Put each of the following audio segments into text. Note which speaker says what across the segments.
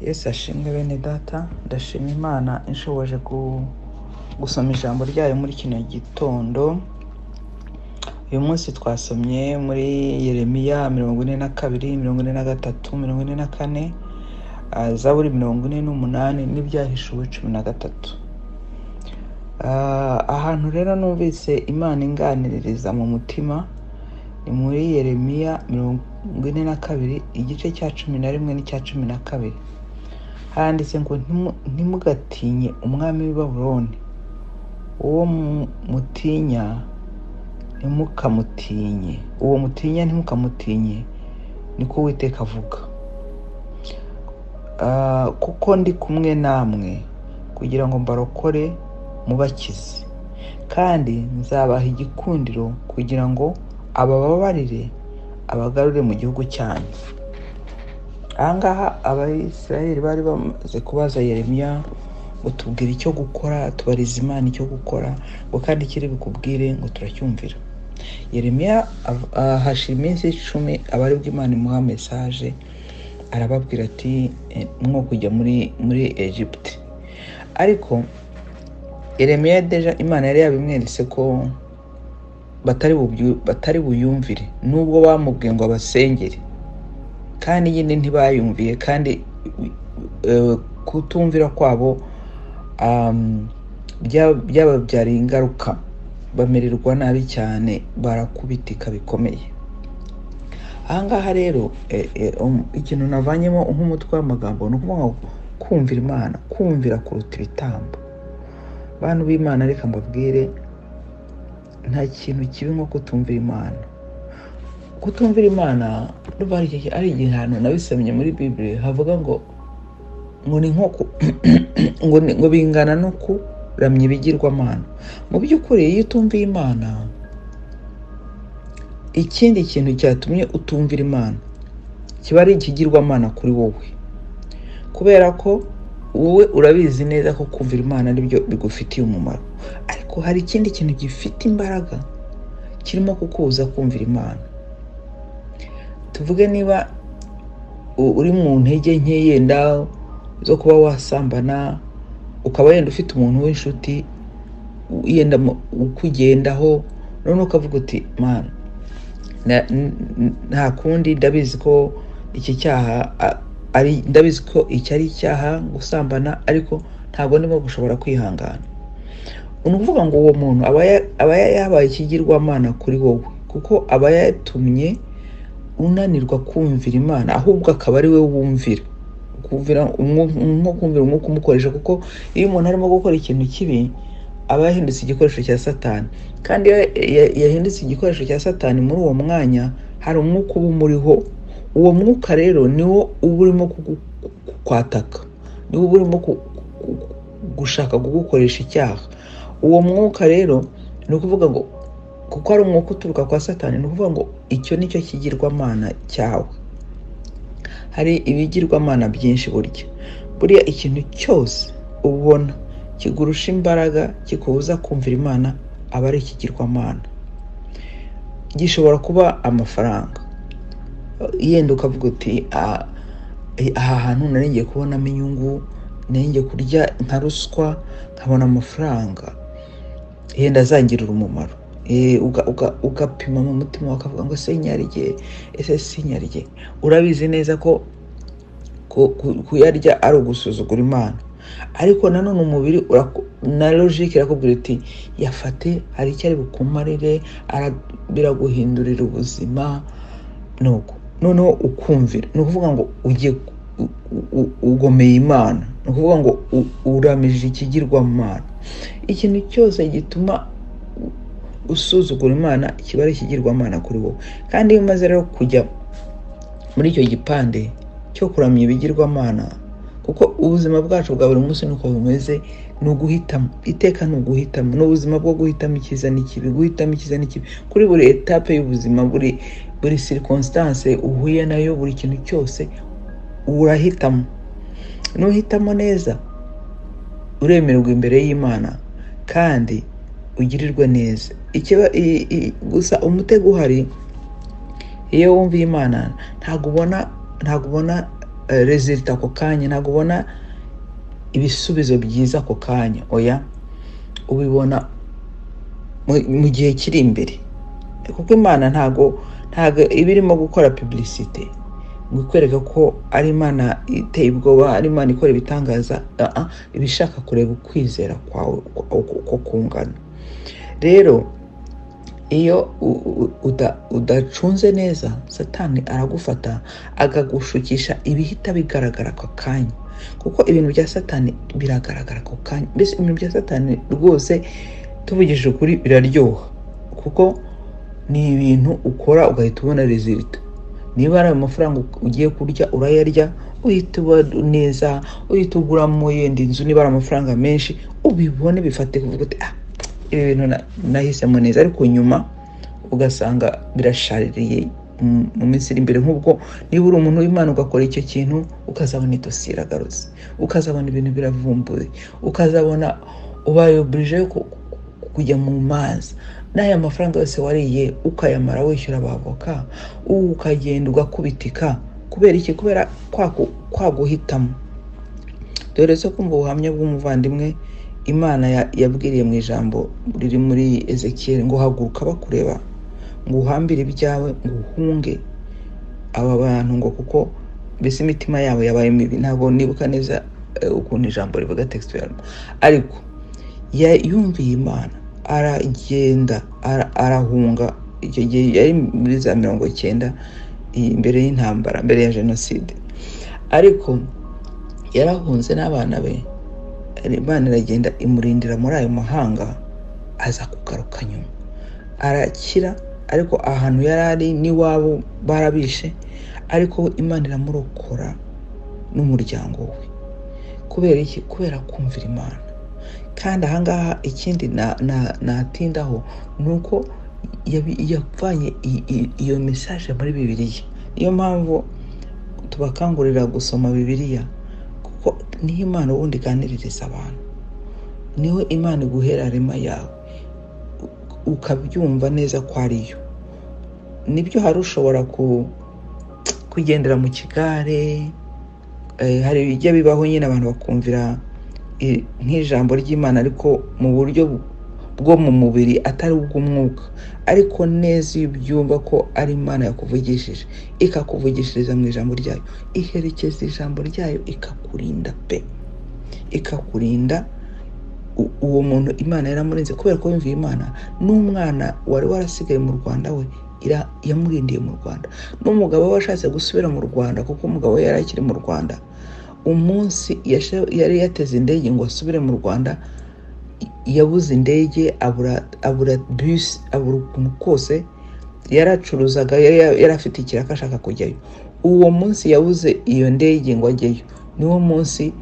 Speaker 1: Yesu ashimwe bene data, ndashima Imana inshoboje gusoma ijambo ryayo muri kino gitondo. Uyu munsi twasomye muri Yeremiya 42, 43, 44, Zaburi 48 n'Ibyahishuwe 13. Ahantu rero numvise Imana inganiririza mu mutima ni muri Yeremiya 42, igice cya 11 n'icya 12. Handitse ngo ntimugatinye umwami w'i Babuloni, uwo mutinya ntimukamutinye, uwo mutinya ntimukamutinye, niko Uwiteka avuga. Kuko ndi kumwe namwe kugira ngo mbarokore mubakize, kandi nzabaha igikundiro kugira ngo abababarire abagarure mu gihugu cyanyu. Ahangaha Abayisiraheli bari bamaze kubaza Yeremiya ngo tubwire icyo gukora, tubarize Imana icyo gukora, ngo kandi ikiri bikubwire ngo turacyumvira. Yeremiya hashira iminsi 10 aba aribwo Imana imuha message, arababwira ati mwo kujya muri Egypte. Ariko Yeremiya deja Imana yari yabimweretse ko batari buyumvire, nubwo bamubwiye ngo abasengere, kandi nyine ntibayumviye, kandi kutumvira kwabo byababyariye ingaruka, bamererwa nabi cyane, barakubitika bikomeye. Ahangaha rero ikintu navanyemo nk'umutwe w'amagambo ni ukuvuga ngo kumvira Imana, kumvira kuruta ibitambo. Bantu b'Imana, reka mbabwire, nta kintu kibi nko kutumvira Imana. Kutumvira Imana ndumva ari igihano nabisomye muri Bible, havuga ngo ni nko ngo bingana no kuramya ibigirwamana. Mu by'ukuri iyo utumviye Imana, ikindi kintu cyatumye utumvira Imana kiba ari ikigirwamana kuri wowe, kubera ko wowe urabizi neza ko kumvira Imana aribyo bigufitiye umumaro. Ariko hari ikindi kintu gifite imbaraga kirimo kukubuza kumvira Imana. Tuvuge niba uri mu ntege nke yenda zo kuba wasambana, ukaba yenda ufite umuntu w'inshuti yenda ukugendaho, none ukavuga uti Mana nta kundi, ndabizi ko iki cyaha ari, ndabizi ko iki ari icyaha gusambana, ariko ntabwo ndimo gushobora kwihangana. Ni ukuvuga ngo uwo muntu aba yabaye ikigirwamana kuri wowe, kuko aba yatumye unanirwa kumvira Imana, ahubwo akaba ari we wumvira, kumvira nko kumvira umwuka umukoresha. Kuko iyo umuntu arimo gukora ikintu kibi aba yahindutse igikoresho cya Satani, kandi iyo yahindutse igikoresho cya Satani muri uwo mwanya hari umwuka uba umuriho. Uwo mwuka rero niwo uba urimo kukwataka, niwo uba urimo gushaka kugukoresha icyaha. Uwo mwuka rero ni ukuvuga ngo kuko ari umwuka uturuka kwa Satani, ni ukuvuga ngo icyo nicyo kigirwamana cyawe. Hari ibigirwamana byinshi burya. Buriya ikintu cyose ubona kigurusha imbaraga kikubuza kumvira Imana aba ari ikigirwamana. Gishobora kuba amafaranga, yenda ukavuga uti aha hantu nari ngiye kubonamo inyungu, nari ngiye kurya nka ruswa nkabona amafaranga yenda azangirira umumaro. Ugapima mu mutima ukavuga ngo ese nyarye, ese sinyarye. Urabizi neza ko kuyarya ari ugusuzugura Imana, ariko nanone umubiri na logique irakubwira iti yafate, hari icyo ari bukumarire, biraguhindurira ubuzima. Nuko noneho ukumvira, ni ukuvuga ngo ugiye ugomeye Imana, ni ukuvuga ngo uramije ikigirwamana. Ikintu cyose gituma usuzugura Imana kiba ari ikigirwamana kuri wowe. Kandi iyo umaze rero kujya muri icyo gipande cyo kuramya ibigirwamana, kuko ubuzima bwacu bwa buri munsi nuko bumeze, ni uguhitamo iteka, ni uguhitamo, ni ubuzima bwo guhitamo icyiza n'ikibi, guhitamo icyiza n'ikibi kuri buri etape y'ubuzima, buri circonstance uhuye nayo, buri kintu cyose urahitamo. Nuhitamo neza uremererwa imbere y'Imana kandi ugirirwe neza. Gusa umutego uhari, iyo wumviye Imana ntabwo ubona result ako kanya, ntabwo ubona ibisubizo byiza ako kanya, oya, ubibona mu gihe kiri imbere, kuko Imana ntabwo iba irimo gukora publicité ngo ikwereka ko ari Imana iteye ubwoba, ari Imana ikora ibitangaza, iba ishaka kureba ukwizera kwawe uko kungana. Rero iyo udacunze neza, Satani aragufata akagushukisha ibihita bigaragara ako kanya, kuko ibintu bya Satani biragaragara ako kanya. Mbese ibintu bya Satani rwose tuvugishije ukuri biraryoha, kuko ni ibintu ukora ugahita ubona result. Niba ari amafaranga ugiye kurya urayarya, uhita uba neza, uhita uguramo yenda inzu, niba ari amafaranga menshi ubibone bifate kuvuga uti ibi bintu nahisemo neza, ariko nyuma ugasanga birashaririye mu minsi iri imbere. Nk'ubwo niba uri umuntu w'Imana ugakora icyo kintu, ukazabona idosiye iragarutse, ukazabona ibintu biravumbuye, ukazabona ubaye obligé kujya mu mazi, n'aya mafaranga yose wariye ukayamara wishyura abavoka, ukagenda ugakubitika. Kubera iki? Kubera kwa guhitamo. Dore so kumva ubuhamya bw'umuvandimwe Imana yabwiriye mu ijambo riri muri Ezekiel ngo haguruka bakureba, ngo uhambire ibyawe, ngo uhunge aba bantu, ngo kuko mbese imitima yabo yabaye mibi. Ntabwo nibuka neza ukuntu ijambo rivuga textuellement, ariko yumviye Imana aragenda arahunga. Icyo gihe yari muri za 90 mbere y'intambara, mbere ya jenoside, ariko yarahunze n'abana be. Imana iragenda imurindira muri ayo mahanga, aza kugaruka nyuma arakira, ariko ahantu yari ari n'iwabo barabishe, ariko Imana iramurokora n'umuryango we. Kubera iki? Kubera kumvira Imana. Kandi ahangaha ikindi natindaho ni uko yavanye iyo message muri Bibiliya. Niyo mpamvu tubakangurira gusoma Bibiliya, kuko niyo Imana ubundi iganiririza abantu, niho Imana iguhera rema yawe ukabyumva neza ko ariyo. Nibyo, hari ushobora kugendera mu kigare, hari ibijya bibaho nyine abantu bakumvira nk'ijambo ry'Imana ariko mu buryo bwo mu mubiri atari ubw'umwuka, ariko neza iyo ubyumva ko ari Imana yakuvugishije, ikakuvugishiriza mu ijambo ryayo, iherekeza ijambo ryayo, ikakurinda pe, ikakurinda. Uwo muntu Imana yaramurinze kubera ko yumviye Imana. N'umwana wari warasigaye mu Rwanda we yamurindiye mu Rwanda, n'umugabo we washatse gusubira mu Rwanda kuko umugabo we yari akiri mu Rwanda, umunsi yari yateze indege ngo asubire mu Rwanda, yabuze indege, abura bus, abura ukuntu kose yaracuruzaga, yari afite ikiraka ashaka kujyayo. Uwo munsi yabuze iyo ndege ngo ajyeyo, niwo munsi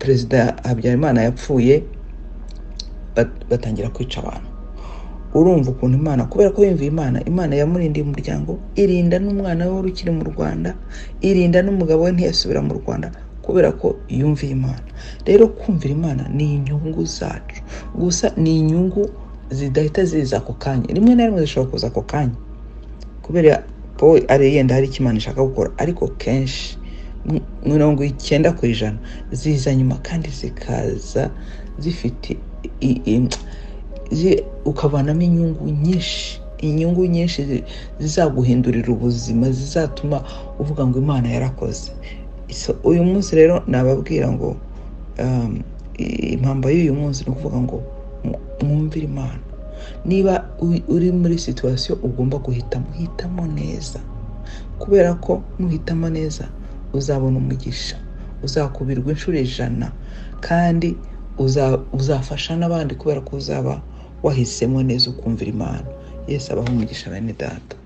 Speaker 1: Perezida Habyarimana yapfuye, batangira kwica abantu. Urumva ukuntu Imana, kubera ko yumviye Imana, Imana yamurindiye umuryango, irinda n'umwana we wari ukiri mu Rwanda, irinda n'umugabo we ntiyasubira mu Rwanda, kubera ko yumviye Imana. Rero kumvira Imana ni inyungu zacu, gusa ni inyungu zidahita ziza ako kanya. Rimwe na rimwe zishobora kuza ako kanya kubera ko ari yenda hari icyo Imana ishaka gukora, ariko kenshi 90% ziza nyuma, kandi zikaza zifite ukavanamo inyungu nyinshi, inyungu nyinshi zizaguhindurira ubuzima, zizatuma uvuga ngo Imana yarakoze. So, uyu munsi rero nababwira ngo impamba y'uyu munsi ni ukuvuga ngo mwumvire Imana. Niba uri muri situation ugomba guhitamo, hitamo neza, kubera ko nuhitamo neza uzabona umugisha, uzakubirwa inshuro 100, kandi uzafasha n'abandi kubera ko uzaba wahisemo neza ukumvira Imana. Yesu abahe umugisha bene data.